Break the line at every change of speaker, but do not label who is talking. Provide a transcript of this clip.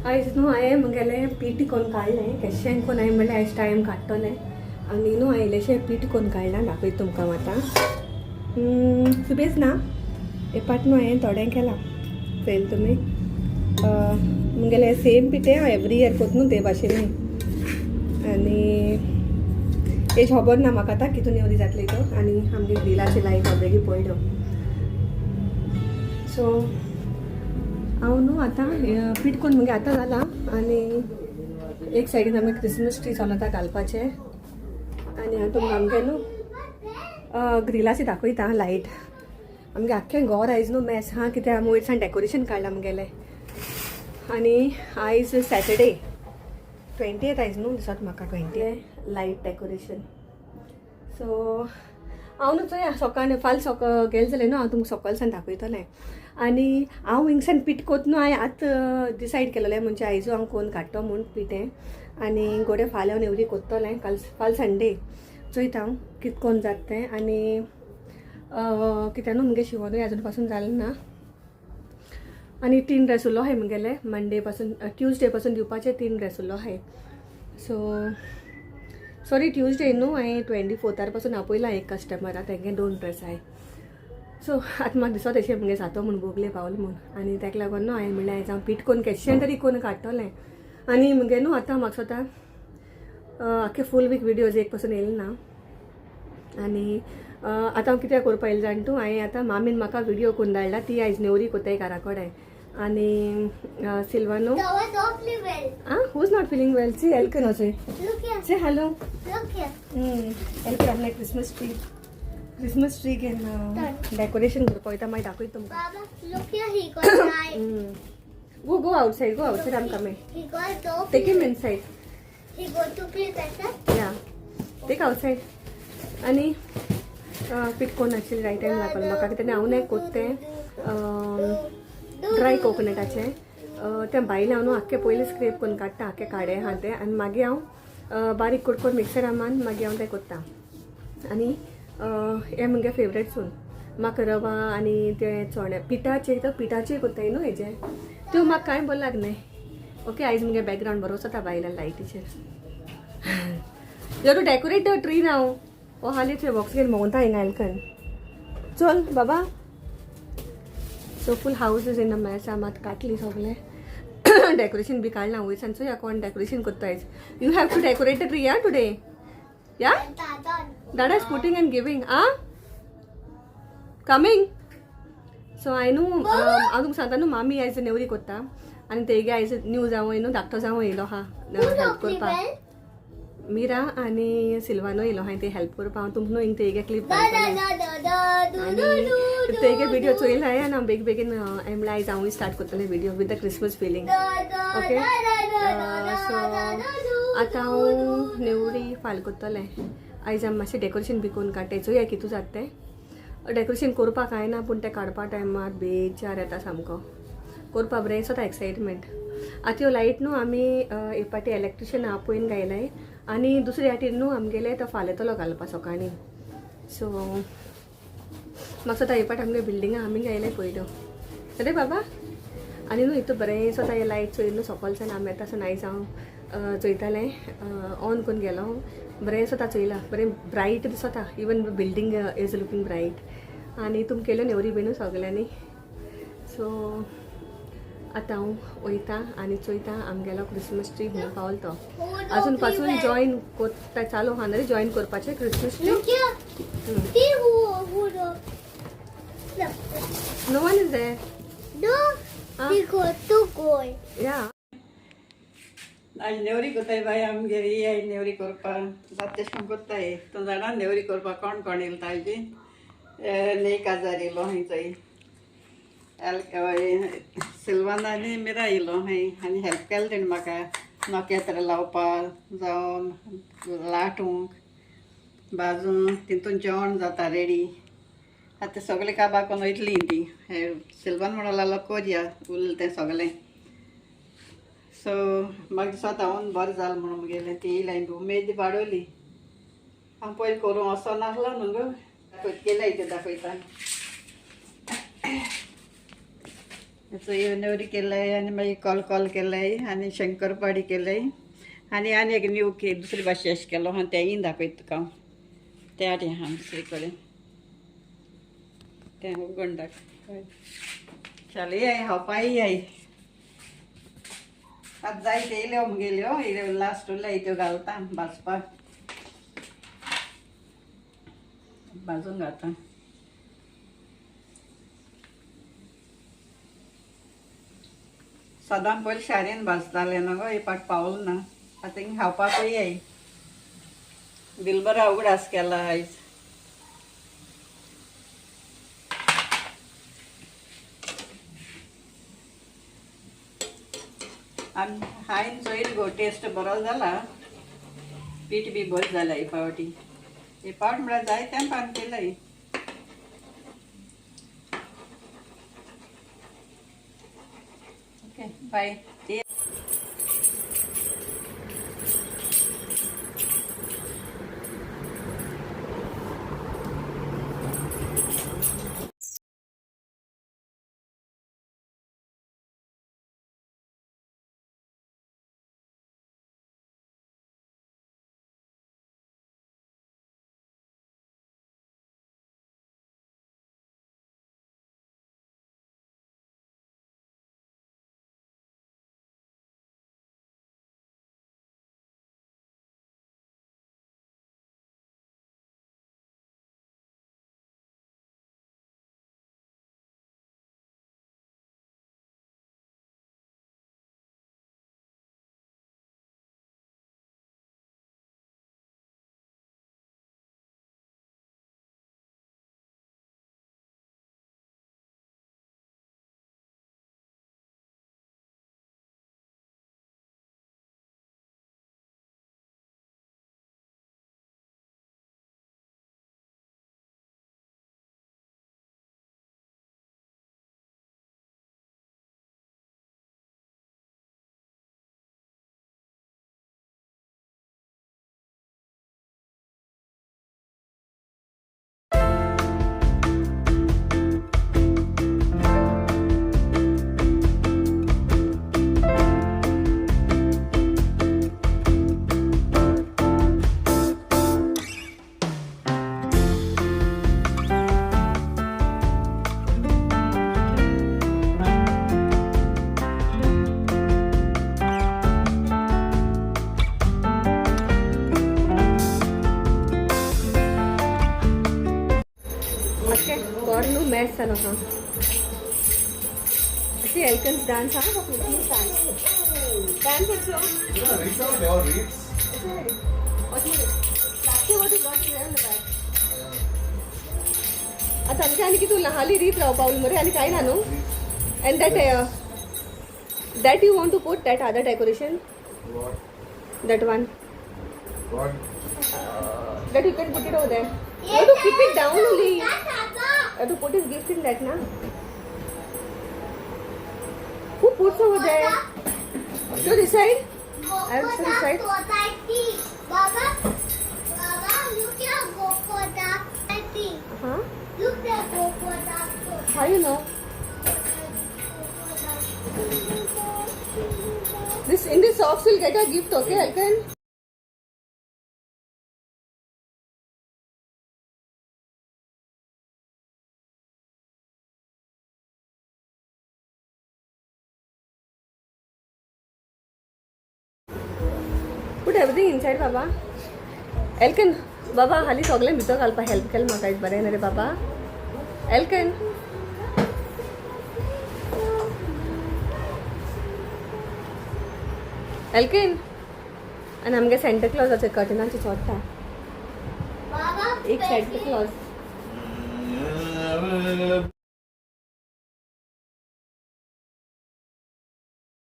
आयज न्हू हांवें म्हगेलें पीठ कोन्न काडलें केशें कोन्न हांवें म्हणलें आयज टायम काडटलें आनी न्हू हांवें इल्लेशें पीठ कोन्न काडलां, दाखयता तुमकां हांव आतां. सुबेज ना एक पाट न्हू हांवें थोडें केलां, चोयल तुमी. म्हगेलें सेम पिठें हांव एवरी इयर कोत न्हू ते भाशेन. आनी तेज खबर ना म्हाका आतां कितून नेवरी जातली तो. आनी आमगे ग्रिलाची लायट ऑलरेडी पडल्यो. सो हांव न्हू आतां पीठ कोन्न मुगे आतां जालां. आनी एक सायडीन आमी क्रिसमस ट्री चलता घालपाचें. आनी हांव तुमकां आमगे न्हू ग्रिलाची दाखयता लायट. आमगे आख्खें घर आयज न्हू मेस हा, कित्याक आमी वयर सान डेकोरेशन काडलां आमगेलें. आनी आयज सॅटर्डे 20th आयज न्हू दिसत म्हाका 20 लायट डेकोरेशन. सो हांव न्हू चोया सकाळ फाल्यां सकाळ गेलें जाल्यार न्हू हांव तुमकां सकाळ सान दाखयतलें. आनी हांव हिंगसान पीठ कोत न्हू हांवें आतां डिसायड केलेलें, म्हणजे आयजू हांव कोन्न काडटो म्हूण पिठें. आनी गोडे फाल्यां हांव नेवरी कोत्तलें. काल फाल्यां संडे, चोयता हांव कित कोन्न जाता तें. आनी कित्याक न्हू मुगे शिवनूय आजून पासून जालें ना. आनी तीन ड्रेस उरलो आहाय मुगेले, मंडे पासून ट्युजडे पासून दिवपाचे तीन ड्रेस उरलो आहाय. सो सॉरी, ट्युजडे न्हू, हांवें 24थार पासून आपयला एक कस्टमरा, तेंगे दोन ड्रेस आहाय. सो आतां म्हाका दिसता तशें मुगे जातो म्हूण बोगले पावल म्हूण. आनी ताका लागून न्हू हांवें म्हणलें आयज हांव पीठ कोन्न केशें तरी कोन्न काडटलें. आनी मुगे न्हू आतां म्हाका दिसता आख्खे फूल वीक विडियोज एक पासून येयले ना. आनी आतां हांव कित्याक करपा येयलें जाण तूं, हांवें आतां मामीन म्हाका विडियो कोन्न धाडला, ती आयज नेवरी कोत्ताय घरा कडेन. आनी सिल्वानो
That was awfully well.
Ah, who's not feeling well? See, Elkan also.
Look here.
Say hello.
Look here.
Elkan आपले क्रिसमस ट्री, क्रिसमस ट्री घेवन डेकोरेशन करपाक वयता, मागीर दाखयता तुमकां.
Baba, look here. He got nine.
Go, go outside, go outside, I'm coming.
He got so
Take him inside.
He go to play better.
Yeah, take outside. आनी पीठ कोन्न actually right time लागलो म्हाका, कित्याक हांव न्हय कोत्ता तें ड्राय कोकोनटाचें. तें भायलें हांव न्हू आख्खें पयलीं स्क्रेप करून काडटा, आख्खे काडे आहा तें. आनी मागीर हांव बारीक कुडकोन मिक्सरा मान मागीर हांव तें कोत्ता. आनी हें मुगे फेवरेट सून. म्हाका रवा आनी ते चणे पिठाचे, तर पिठाचे कोत्ताय न्हू हेजें, त्यो म्हाका कांय बरें लागनाय. ओके, आयज मुगे बॅकग्रावंड बरो जाता बायलां लायटीचेर. You to decorate the tree now. ओ हालींच बॉक्स घेवन भोंवता हिंगा एलकन. चल बाबा. So full house is in a mess. मात काटली सगळें डेकोरेशन बी काडलां वयसान. चोया कोण डेकोरेशन करता आयज. You have to decorate the tree ah today, yeah.
Dada.
Dada is putting and giving. Ah? Coming. So I न्हू हांव तुमकां सांगता न्हू, मामी आयज नेवरी कोत्ता आनी तेगे आयज न्यू जावं न्हू, धाकटो जावं येयलो आहा हेल्प करपाक. मीरा आनी सिल्वानो येयलो आहा ते हेल्प करपाक. हांव तुमकां न्हू हिंग तेगे क्लिप आनी तेगे विडियो चोयला हांवें. आनी हांव बेगीन बेगीन म्हणल्यार आयज हांवूय स्टार्ट करतलें video with the Christmas feeling. Okay, so आतां हांव नेवरी फाल करतलें. आयज आमी मातशें डेकोरेशन बी करून काडटाय. चोया कितू जाता तें. डेकोरेशन करपाक कांय ना, पूण तें काडपा टायमार बेजार येता सामको. करपा बरें दिसता, एक्सायटमेंट. आतां ह्यो लायट न्हू आमी एक पाटी इलेक्ट्रिशियन आपोवन घायलाय आनी दुसरे हाटीर न्हू आमगेले तो फाल्यां येतलो घालपा सकाळीं. सो म्हाका दिसता हे पाट आमगे बिल्डिंगा आमी घायलाय पयल्यो. अरे बाबा, आनी न्हू हितू बरें दिसता हे लायट चोय न्हू. सकलच्यान आमी येता आसतना आयज हांव चोयतालें, ऑन करून गेलो, बरें दिसता चोयला, बरें ब्रायट दिसता. Even building is looking bright. आनी तुम केल्यो नेवरी बी न्हू सगल्यांनी. सो आतां हांव वयता आनी चोयता आमगेलो क्रिसमस ट्री खूंय पावलो तो. अजून पासून जॉईन कोत्ता, चालू आहा न्ही जॉईन करपाचें Christmas tree.
Look here. See who the look.
No one is there.
No.
Ah.
He go to go.
या.
आयज नेवरी कोत्ताय बाय आमगेर, येयाय नेवरी करपाक. जाता तेश कोन्न कोत्ताय. तूं जाणा नेवरी करपाक कोण कोण येयलो ताजी? नेक काजार येयलो हय चोय, सिल्वान आनी मिरा येयलो हय आनी हेल्प केलें तेणें म्हाका, नखेत्र लावपाक जावं लाटूंक बाजूंक. तितून जेवण जाता रेडी. आतां सगळें काबार करून वयतलीं तीं. हे सिल्वान म्हणून लागलो करया, उरलें तें सगळें. सो म्हाका दिसता हांव बरें जालें म्हणून मुगेलें. ती येयली, हांवें उमेद वाडयली. हांव पयलीं करूं वचो नासलो न्हू गो. दाखयत केल्याय तें दाखयता. नेवरी केलंय आनी मागीर कॉल कॉल केलंय आनी शंकरपाडी केलंय आनी आनी एक न्यू के दुसरी भाशे अशें केलो आहा तेंय दाखयता तुका हांव. तें आनी आहा दुसरे कडेन तें उगण दाखय. चल येय खावपाक येय. आतां जाय ते येयल्यो मुगेल्यो, येयल्यो लास्ट उरल्या त्यो घालता भाजपाक, भाजून घालता. सदां पयलीं शारीन भाजतालें न्हू गो, हे पाट पावल ना. आतां हिंगा खावपाकूय येय. दिलबरा उगडास केला आयज. आनी हांवें चोयल गो टेस्ट बरो जाला, पीठ बी बरें जाला हे फावटी. हे फावट म्हळ्यार जाय तें पान केलंय. Okay bye.
Okay, कर न्हू मॅच जालो हा. अशी एल्कन्स डान्स हा dance dance also.
Yeah, reach out, they all reads.
आता आमच्या आनी कितू हाली रीत रावपा उरली मरे आनी कांय ना न्हू. And that that you want to put that other decoration?
What?
That one.
What?
That you can put it over there. You have to keep it down only. You have to put his gift in that, na? Who puts over there? So this side? I have to decide.
Baba, Baba, look at Gokoda. I think.
Huh?
Look at Gokoda.
How you know? This in this socks you'll get a gift, okay, Alkan? Put everything inside, Baba. Elkin, बाबा हाली सगळें भितर घालपाक help केलें म्हाका बरें न्ही रे बाबा. एल्कन एल्किन आनी आमगे सेंटा क्लॉजाचे कर्टनाचे चोडटा.
Baba,
एक सेंटा क्लॉज.
Mm.